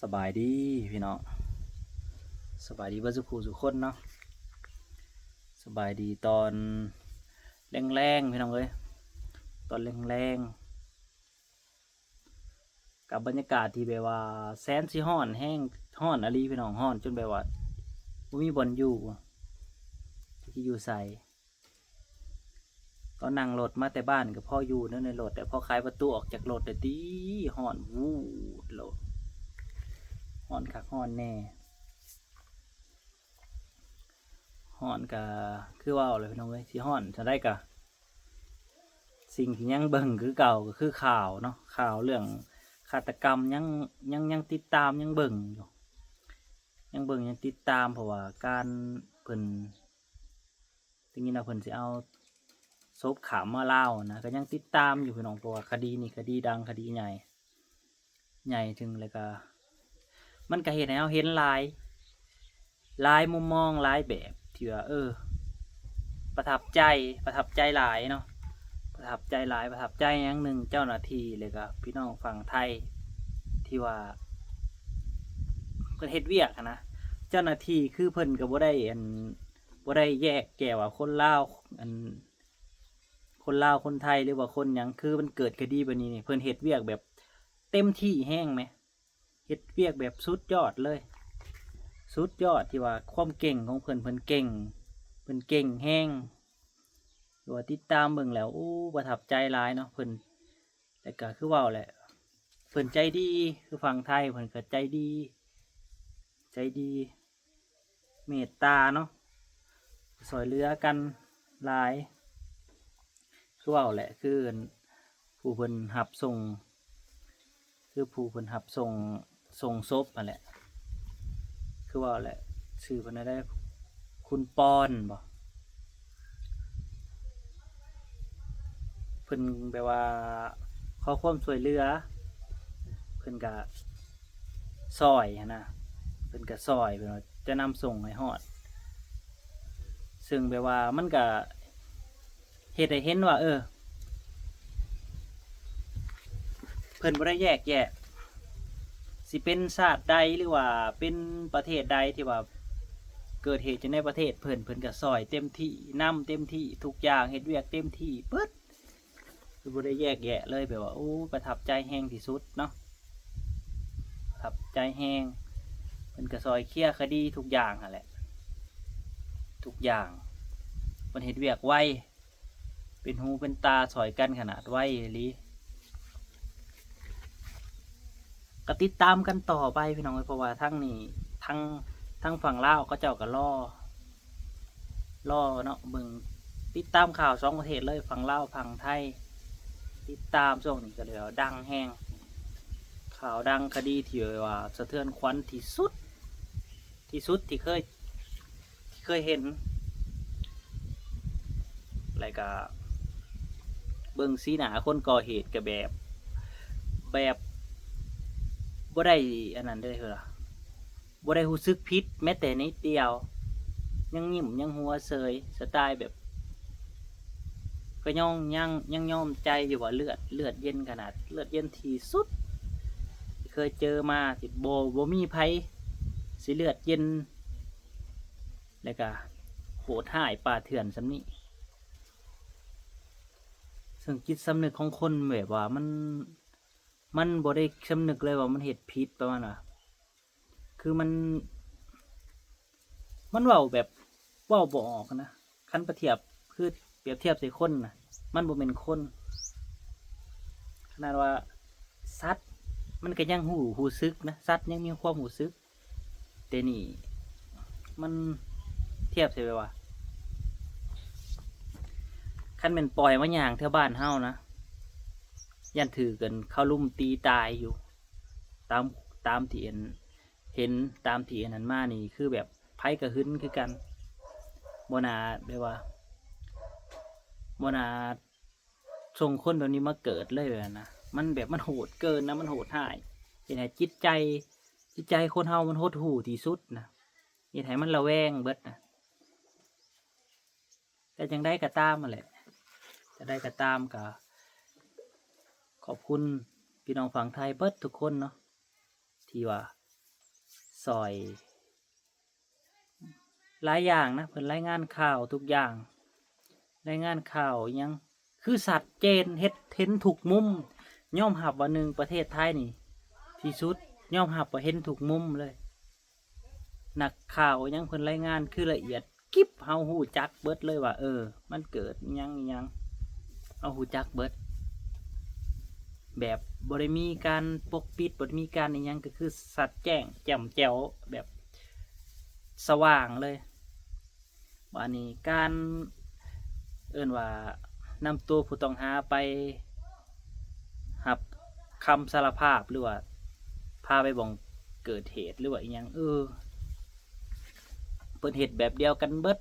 ສະບາຍດີພີ່ນ້ອງ ສະບາຍດີເບິດສູ່ຜູ້ສູ່ຄົນເນາະ ສະບາຍດີຕອນແລງໆ ພີ່ນ້ອງເອີຍ ຕອນແລງໆ ກັບບັນຍາກາດທີ່ແບບວ່າແສນຊິຮ້ອນແຮງ ຮ້ອນອີ່ຫຼີພີ່ນ້ອງ ຮ້ອນຈົນແບບວ່າບໍ່ມີບ່ອນຢູ່ ຈັກຊິຢູ່ໃສ. ຕອນນັ່ງລົດມາແຕ່ບ້ານກໍພໍຢູ່ແນວໃນລົດ ແຕ່ພໍໄຂປະຕູອອກຈາກລົດແລ້ວຕິ ຮ້ອນວູດໂລດ ຮ້ອນຄັກຮ້ອນແນ່ ຮ້ອນກະຄືເວົ້າແຫຼະພີ່ນ້ອງເອີຍ ຊິຮ້ອນສ່ຳໃດກະ ສິ່ງທີ່ຍັງເບິ່ງຄືເກົ່າກໍຄືຂ່າວເນາະ ຂ່າວເລື່ອງຄາດຕະກຳ ຍັງ ຍັງ ຍັງຕິດຕາມ ຍັງເບິ່ງຢູ່ ຍັງເບິ່ງ ຍັງຕິດຕາມ ເພາະວ່າການເພິ່ນ ໄດ້ຍິນວ່າເພິ່ນຊິເອົາສົບຂ້າມມາລາວນະ ກໍຍັງຕິດຕາມຢູ່ພີ່ນ້ອງ ເພາະວ່າຄະດີນີ້ຄະດີດັງ ຄະດີໃຫຍ່ ໃຫຍ່ເຖິງ ແລ້ວກໍມັນກໍເຮັດໃຫ້ເຮົາເຫັນຫຼາຍ ຫຼາຍມຸມມອງ ຫຼາຍແບບ ທີ່ວ່າ ເອີ ປະທັບໃຈ ປະທັບໃຈຫຼາຍເນາະ ປະທັບໃຈຫຼາຍ ປະທັບໃຈຢ່າງໜຶ່ງ ເຈົ້າໜ້າທີ່ ແລ້ວກໍພີ່ນ້ອງຝັ່ງໄທ ທີ່ວ່າເພິ່ນເຮັດວຽກຫັ້ນນະ ເຈົ້າໜ້າທີ່ຄືເພິ່ນກໍບໍ່ໄດ້ ອັນ ບໍ່ໄດ້ແຍກແຍະວ່າຄົນລາວ ອັນ ຄົນລາວ ຄົນໄທ ຫຼືວ່າຄົນຫຍັງ ຄືມັນເກີດຄະດີແບບນີ້ນີ້ ເພິ່ນເຮັດວຽກແບບເຕັມທີ່ແຮງແໝ ເຮັດວຽກແບບສຸດຍອດເລີຍ ສຸດຍອດທີ່ວ່າຄວາມເກັ່ງຂອງເພິ່ນ ເພິ່ນເກັ່ງ ເພິ່ນເກັ່ງແຮງ ຫຼືວ່າຕິດຕາມເບິ່ງແລ້ວ ໂອ້ ປະທັບໃຈຫຼາຍເນາະ ເພິ່ນ ແລ້ວກໍຄືເວົ້າແຫຼະ ເພິ່ນໃຈດີ ຄືຝັ່ງໄທເພິ່ນກໍໃຈດີ ໃຈດີ ເມດຕາເນາະ ຊ່ວຍເຫຼືອກັນຫຼາຍ ຄືເວົ້າແຫຼະ ຄື ອັນ ຜູ້ເພິ່ນຮັບສົ່ງ ຄືຜູ້ເພິ່ນຮັບສົ່ງ ສົ່ງສົບຫັ້ນແຫຼະ ຄືເວົ້າແຫຼະ ຊື່ເພິ່ນແນວໃດ ຄຸນປອນບໍ ເພິ່ນແບບວ່າຂໍຄວາມຊ່ວຍເຫຼືອ ເພິ່ນກະຊ່ອຍຫັ້ນນະ ເພິ່ນກະຊ່ອຍ ເພິ່ນວ່າຈະນຳສົ່ງໃຫ້ຮອດ ເຊິ່ງແບບວ່າມັນກະເຮັດໃຫ້ເຫັນວ່າ ເອີ ເພິ່ນບໍ່ໄດ້ແຍກແຍະ ຊິເປັນຊາດໃດ ຫຼືວ່າເປັນປະເທດໃດທີ່ວ່າເກີດເຫດຢູ່ໃນປະເທດເພິ່ນ ເພິ່ນກະຊ່ອຍເຕັມທີ່ ນຳເຕັມທີ່ ທຸກຢ່າງ ເຮັດວຽກເຕັມທີ່ເບິດ ຄືບໍ່ໄດ້ແຍກແຍະເລີຍ ແບບວ່າ ໂອ້ ປະທັບໃຈແຮງທີ່ສຸດເນາະ ປະທັບໃຈແຮງ ເພິ່ນກະຊ່ອຍເຄຍຄະດີທຸກຢ່າງຫັ້ນແຫຼະ ທຸກຢ່າງ ເພິ່ນເຮັດວຽກໄວ ເປັນຫູເປັນຕາຊ່ອຍກັນຂະໜາດ ໄວອີ່ຫຼີ ກໍຕິດຕາມກັນຕໍ່ໄປພີ່ນ້ອງເອີຍ ເພາະວ່າທາງນີ້ ທາງ ທາງຝັ່ງລາວເຂົາເຈົ້າກໍລໍ ລໍເນາະ ເບິ່ງ ຕິດຕາມຂ່າວສອງປະເທດເລີຍ ຝັ່ງລາວ ຝັ່ງໄທ ຕິດຕາມ ຊ່ວງນີ້ກໍເລີຍວ່າດັງແຮງ ຂ່າວດັງ ຄະດີທີ່ວ່າສະເທືອນຂວັນທີ່ສຸດ ທີ່ສຸດທີ່ເຄີຍ ທີ່ເຄີຍເຫັນ ແລ້ວກະເບິ່ງສີໜ້າຄົນກໍ່ເຫດກະແບບ ແບບບໍ່ໄດ້ອັນນັ້ນເດ້ ບໍ່ໄດ້ຮູ້ສຶກຜິດແມ້ແຕ່ນິດດຽວ ຍັງຍິ້ມຍັງຫົວເສີຍ ສະໄຕແບບ ກໍຍັງ ຍັງ ຍັງຍອມໃຈຢູ່ວ່າເລືອດ ເລືອດເຢັນຂະໜາດ ເລືອດເຢັນທີ່ສຸດທີ່ເຄີຍເຈີມາ ທີ່ບໍ່ ບໍ່ມີໃຜຊິເລືອດເຢັນ ແລ້ວກະໂຫດຮ້າຍປ່າເຖື່ອນສ່ຳນີ້ ເຊິ່ງຈິດສຳນຶກຂອງຄົນແບບວ່າມັນ ມັນບໍ່ໄດ້ສຳນຶກເລີຍວ່າມັນເຮັດຜິດ ປະມານວ່າ ຄືມັນ ມັນເວົ້າແບບ ເວົ້າບໍ່ອອກນະ ຄັນປະທຽບ ຄືປຽບທຽບໃສ່ຄົນນະ ມັນບໍ່ແມ່ນຄົນ ຂະໜາດວ່າສັດ ມັນກໍຍັງຮູ້ ຮູ້ສຶກນະ ສັດຍັງມີຄວາມຮູ້ສຶກ ແຕ່ນີ້ມັນທຽບໃສ່ແບບວ່າ ຄັນແມ່ນປ່ອຍມາຍ່າງແຖວບ້ານເຮົານະ ຢ້ານຖືກ ອັນ ເຂົາລຸມຕີຕາຍຢູ່ ຕາມ ຕາມທີ່ ອັນ ເຫັນ ຕາມທີ່ ອັນ ນັ້ນມານີ້ ຄືແບບໃຜກໍຫຶງຄືກັນ ບໍ່ໜ້າ ແບບວ່າ ບໍ່ໜ້າສົ່ງຄົນແບບນີ້ມາເກີດເລີຍ ແບບນັ້ນນະ ມັນແບບ ມັນໂຫດເກີນນະ ມັນໂຫດຮ້າຍ ເຮັດໃຫ້ຈິດໃຈ ຈິດໃຈຄົນເຮົາມັນຫົດຫູ່ທີ່ສຸດນະ ເຮັດໃຫ້ມັນລະແວງເບິດນະ. ແຕ່ຈັ່ງໃດກໍຕາມຫັ້ນແຫຼະ ຈັ່ງໃດກໍຕາມ ກໍຂອບຄຸນພີ່ນ້ອງຝັ່ງໄທເບິດທຸກຄົນເນາະ ທີ່ວ່າ ຊ່ອຍຫຼາຍຢ່າງນະ ເພິ່ນລາຍງານຂ່າວທຸກຢ່າງ ລາຍງານຂ່າວອີ່ຫຍັງ ຄືຊັດເຈນ ເຮັດເຫັນທຸກມຸມ. ຍອມຮັບວ່າ ໜຶ່ງ ປະເທດໄທນີ້ທີ່ສຸດ ຍອມຮັບວ່າເຫັນທຸກມຸມເລີຍ. ນັກຂ່າວຫຍັງເພິ່ນລາຍງານຄືລະອຽດກິບ ເຮົາຮູ້ຈັກເບິດເລີຍວ່າ ເອີ ມັນເກີດອີ່ຫຍັງອີ່ຫຍັງ ເຮົາຮູ້ຈັກເບິດ ແບບບໍ່ໄດ້ມີການປົກປິດ ບໍ່ໄດ້ມີການອີ່ຫຍັງ ກໍຄືຊັດແຈ້ງແຈ່ມແຈ່ວ ແບບສະຫວ່າງເລີຍ. ບາດນີ້ການ ເອີ້ນວ່ານຳຕົວຜູ້ຕ້ອງຫາໄປຮັບຄຳສາລະພາບ ຫຼືວ່າພາໄປບ່ອນເກີດເຫດ ຫຼືວ່າອີ່ຫຍັງ ເອີ ເພິ່ນເຮັດແບບດຽວກັນເບິດ.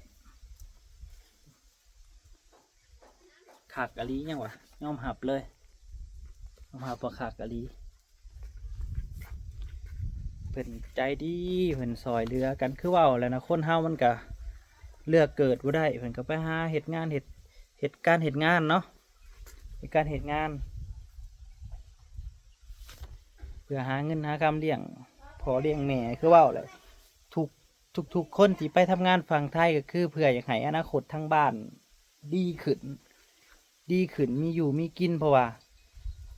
ຄັກອີ່ຫຼີຫຍັງວະ ຍອມຮັບເລີຍ ຍອມຮັບວ່າຄັກອີ່ຫຼີ. ເພິ່ນໃຈດີ ເພິ່ນຊ່ອຍເຫຼືອກັນ ຄືເວົ້າແຫຼະນະ ຄົນເຮົາມັນກະເລືອກເກີດບໍ່ໄດ້ ເພິ່ນກໍໄປຫາເຮັດງານ ເຮັດ ເຮັດການເຮັດງານເນາະ ເຮັດການເຮັດງານ ເພື່ອຫາເງິນຫາຄຳລ້ຽງພໍ່ລ້ຽງແມ່ ຄືເວົ້າແຫຼະ ທຸກ ທຸກໆຄົນທີ່ໄປທຳງານຝັ່ງໄທ ກໍຄືເພື່ອຢາກໃຫ້ອະນາຄົດທາງບ້ານດີຂຶ້ນ ດີຂຶ້ນ ມີຢູ່ມີກິນ ເພາະວ່າ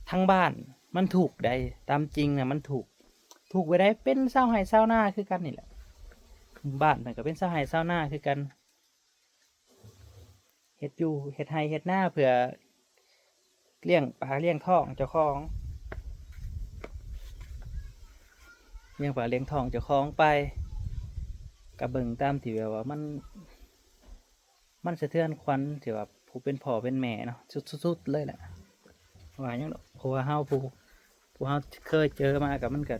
ທາງບ້ານມັນທຸກໃດ໋ ຕາມຈິງນະມັນທຸກ ທຸກແບບໃດ ເປັນຊາວໄຮ່ຊາວນາຄືກັນນີ້ແຫຼະ ບ້ານເພິ່ນກໍເປັນຊາວໄຮ່ຊາວນາຄືກັນ ເຮັດຢູ່ເຮັດໄຮ່ເຮັດນາເພື່ອລ້ຽງປາກລ້ຽງທ້ອງເຈົ້າຂອງ ລ້ຽງປາກລ້ຽງທ້ອງເຈົ້າຂອງໄປ ກໍເບິ່ງຕາມທີ່ແບບວ່າມັນ ມັນສະເທືອນຂວັນທີ່ວ່າຜູ້ເປັນພໍ່ເປັນແມ່ເນາະ ສຸດໆເລີຍແຫຼະ ວ່າຫຍັງດອກ ເພາະວ່າເຮົາຜູ້ ພວກเฮาเคยเจอมาก็ มันก็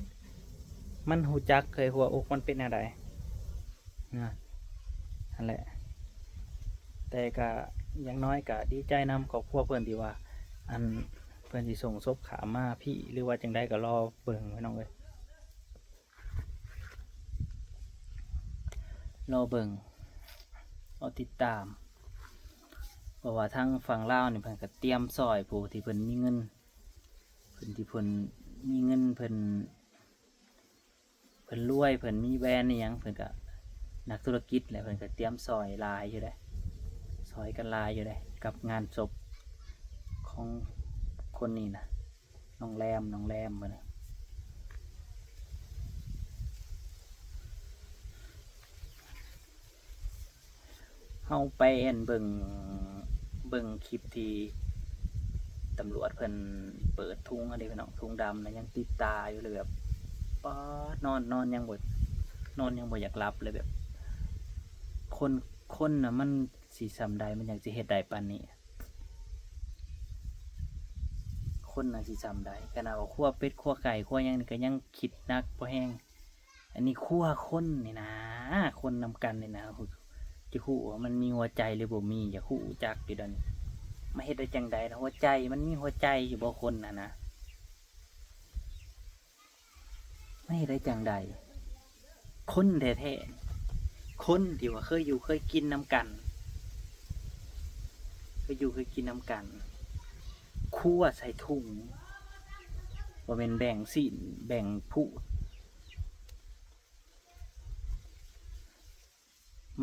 มันรู้จัก เคยหัวอกมันเป็นแนวใดนะ นั่นแหละ แต่ก็อย่างน้อยก็ดีใจนำครอบครัวเพิ่นที่ว่า อัน เพิ่นสิส่งศพข้ามมาพี้ หรือว่าจั่งใดก็รอเบิ่งพี่น้องเอ้ย รอเบิ่ง รอติดตาม เพราะว่าทางฝั่งลาวนี่เพิ่นก็เตรียมซ่อยผู้ที่เพิ่นมีเงิน เพิ่นที่เพิ่นมีเงิน เพิ่น เพิ่นรวย เพิ่นมีแบรนด์อีหยัง เพิ่นก็นักธุรกิจแหละ เพิ่นก็เตรียมซ่อยหลายอยู่เด้ ซ่อยกันหลายอยู่เด้ กับงานศพของคนนี้นะ น้องแรม น้องแรมเพิ่นน่ะ เฮาไปอันเบิ่ง เบิ่งคลิปที่ตำรวจเพิ่นเปิดถุงหั้นเด้พี่น้อง ถุงดำนะ ยังติดตาอยู่เลย แบบ ป๊าด นอน นอนยังบ่ นอนยังบ่อยากหลับเลย แบบ คน คนน่ะมันสิส่ำใด มันจั่งสิเฮ็ดได้ปานนี้ คนน่ะสิส่ำใด ขนาดว่าคั่วเป็ด คั่วไก่ คั่วหยังนี่ก็ยังคิดหนักพอแฮง อันนี้คั่วคนนี่นะ คนนำกันนี่นะ จะฮู้ว่ามันมีหัวใจหรือบ่มี อยากฮู้จักอยู่เดี๋ยวนี้ มาเฮ็ดได้จั่งใดนะ หัวใจ มันมีหัวใจอยู่บ่ คนน่ะนะ มาเฮ็ดได้จั่งใด คนแท้ๆ คนที่ว่าเคยอยู่เคยกินนำกัน เคยอยู่เคยกินนำกัน คั่วใส่ถุง บ่แม่นแบ่งซี้นแบ่งพูด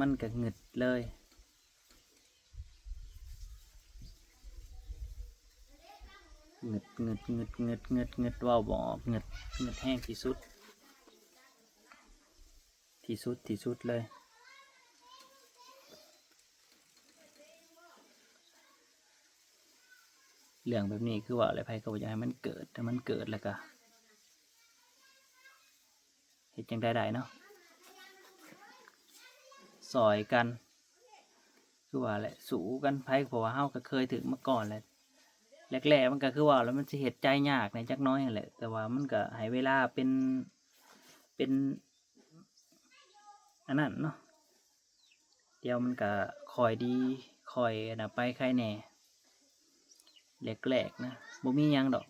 มันก็งึดเลย งึด งึด งึด งึด งึด งึด เว้าบ่ออก งึด งึดแฮงที่สุด ที่สุด ที่สุดเลย เรื่องแบบนี้คือว่าแหละ ไผก็บ่อยากให้มันเกิด ถ้ามันเกิดแล้วก็ เฮ็ดจั่งใดได้เนาะ ซ่อยกัน คือว่าแหละ สู้กันไป เพราะว่าเฮาก็เคยถืกมาก่อนแหละ แรกๆ มันก็คือว่าแล้ว มันสิเฮ็ดใจยากแหน่จักหน่อยหั้นแหละ แต่ว่ามันก็ให้เวลาเป็น เป็นอันนั้นเนาะ เดี๋ยวมันก็ค่อยดี ค่อยอันน่ะ ไปไคแหน่ แรกๆ นะ บ่มีหยังดอก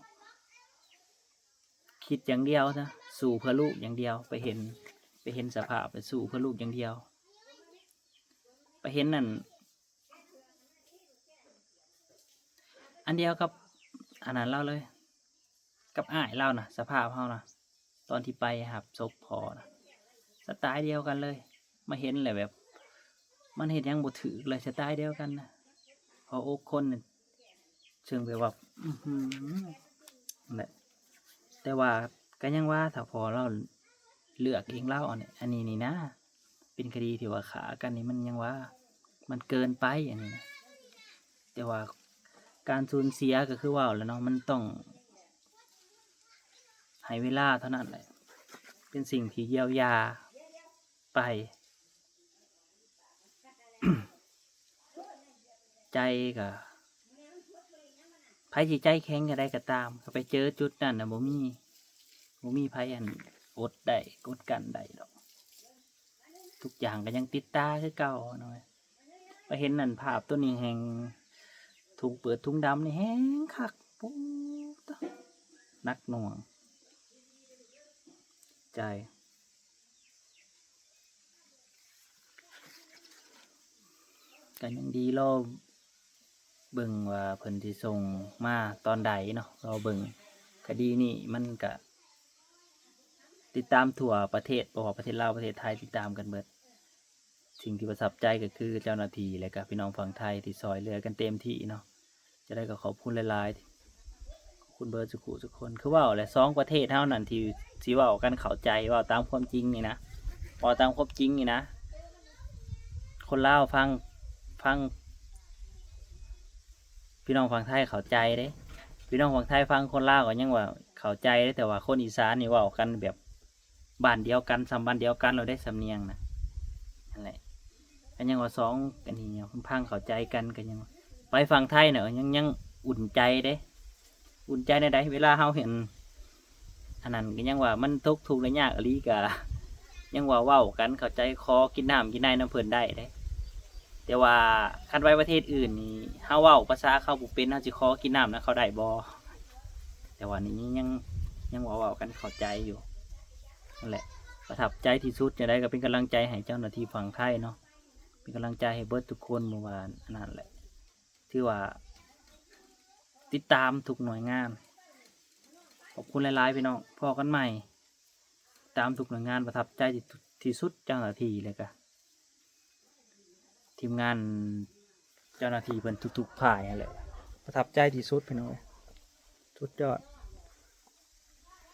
คิดอย่างเดียวซะ สู้เพื่อลูกอย่างเดียว ไปเห็น ไปเห็นสภาพ ไปสู้เพื่อลูกอย่างเดียว ไปเห็นนั่น อันเดียวกับอันนั้นลาวเลย กับอ้ายลาวนะ สภาพเฮานะ ตอนที่ไปรับศพพ่อนะ ສະໄຕລ໌ດຽວກັນເລີຍ ມາເຫັນແລ້ວແບບ ມັນເຮັດຫຍັງບໍ່ຖືກເລີຍ ສະໄຕລ໌ດຽວກັນນະ ຫົວອົກຄົນນີ້ ເຊິ່ງແບບວ່າ ອືຫື ນັ້ນແຫຼະ ແຕ່ວ່າກໍຍັງວ່າ ຖ້າພໍ່ລາວເລືອກເອງລາວ ອັນນີ້ ອັນນີ້ນີ້ນະ ເປັນຄະດີທີ່ວ່າຂ້າກັນນີ້ ມັນຍັງວ່າ ມັນເກີນໄປ ອັນນີ້ນະ ແຕ່ວ່າການສູນເສຍກໍຄືເວົ້າແຫຼະເນາະ ມັນຕ້ອງໃຫ້ເວລາເທົ່ານັ້ນແຫຼະ ເປັນສິ່ງທີ່ຢຽວຢາໄປ. ໃຈກໍ ໃຜຊິໃຈແຂງຈັ່ງໃດກໍຕາມ ກໍໄປເຈີຈຸດນັ້ນນະ ບໍ່ມີ ບໍ່ມີໃຜອັນ ອົດໄດ້ ກົດກັ້ນໄດ້ດອກ ທຸກຢ່າງກໍຍັງຕິດຕາຄືເກົ່າເນາະ. ໄປເຫັນອັນພາບໂຕນີ້ແຮ່ງ ທຸງເປີດທຸງດຳນີ້ແຮ່ງຄັກ ໂອ້ ໜັກໜ່ວງໃຈ. ກໍຍັງດີ ລໍເບິ່ງວ່າເພິ່ນຊິສົ່ງມາຕອນໃດເນາະ ລໍເບິ່ງ. ຄະດີນີ້ມັນກະຕິດຕາມທົ່ວປະເທດ ບໍ່ວ່າປະເທດລາວ ປະເທດໄທ ຕິດຕາມກັນເບິດ. ສິ່ງທີ່ປະທັບໃຈກໍຄືເຈົ້າໜ້າທີ່ ແລະກະພີ່ນ້ອງຝັ່ງໄທທີ່ຊ່ອຍເຫຼືອກັນເຕັມທີ່ເນາະ. ຈັ່ງໃດກໍຂອບຄຸນຫຼາຍໆ ຂອບຄຸນເບິດສຸຂູສຸຄົນ. ຄືເວົ້າແຫຼະ ສອງປະເທດເຮົານັ້ນທີ່ຊິເວົ້າກັນເຂົ້າໃຈ ເວົ້າຕາມຄວາມຈິງນີ້ນະ ເວົ້າຕາມຄວາມຈິງນີ້ນະ ຄົນລາວຟັງ ຟັງ ພີ່ນ້ອງຝັ່ງໄທເຂົ້າໃຈເດ້ ພີ່ນ້ອງຝັ່ງໄທຟັງຄົນລາວກໍຍັງວ່າເຂົ້າໃຈເດ້ ແຕ່ວ່າຄົນອີສານນີ້ເວົ້າກັນແບບ ບ້ານດຽວກັນ ສ່ຳບ້ານດຽວກັນໂລດເດ້ ສຳນຽງນະ ນັ້ນແຫຼະ. ກໍຍັງວ່າສອງອັນນີ້ ຟັງເຂົ້າໃຈກັນ ກໍຍັງ ໄປຝັ່ງໄທນະ ຍັງ ຍັງອຸ່ນໃຈເດ້ ອຸ່ນໃຈແນວໃດ ເວລາເຮົາເຫັນອັນນັ້ນ ກໍຍັງວ່າມັນຕົກທຸກໄດ້ຍາກອີ່ຫຼີ ກໍຍັງວ່າເວົ້າກັນເຂົ້າໃຈ ຂໍກິນນ້ຳກິນໃນນຳເພິ່ນໄດ້ເດ້. ແຕ່ວ່າຄັນໄປປະເທດອື່ນນີ້ ເຮົາເວົ້າພາສາເຂົາບໍ່ເປັນ ເຮົາຊິຂໍກິນນ້ຳນຳເຂົາໄດ້ບໍ່? ແຕ່ວ່ານີ້ຍັງ ຍັງເວົ້າ ເວົ້າກັນເຂົ້າໃຈຢູ່ ນັ້ນແຫຼະ. ປະທັບໃຈທີ່ສຸດຈັ່ງໃດກໍເປັນກຳລັງໃຈໃຫ້ເຈົ້າໜ້າທີ່ຝັ່ງໄທເນາະ ເປັນກຳລັງໃຈໃຫ້ເບິດທຸກຄົນ ບໍ່ວ່າອັນນັ້ນແຫຼະ ຖືວ່າຕິດຕາມທຸກໜ່ວຍງານ. ຂອບຄຸນຫຼາຍໆ ພີ່ນ້ອງ ພໍ້ກັນໃໝ່. ຕາມທຸກໜ່ວຍງານ ປະທັບໃຈທີ່ ທີ່ສຸດເຈົ້າໜ້າທີ່ ແລ້ວກະທີມງານເຈົ້າໜ້າທີ່ເພິ່ນທຸກໆຝ່າຍຫັ້ນແຫຼະ ປະທັບໃຈທີ່ສຸດ ພີ່ນ້ອງເອີຍ ສຸດຍອດ.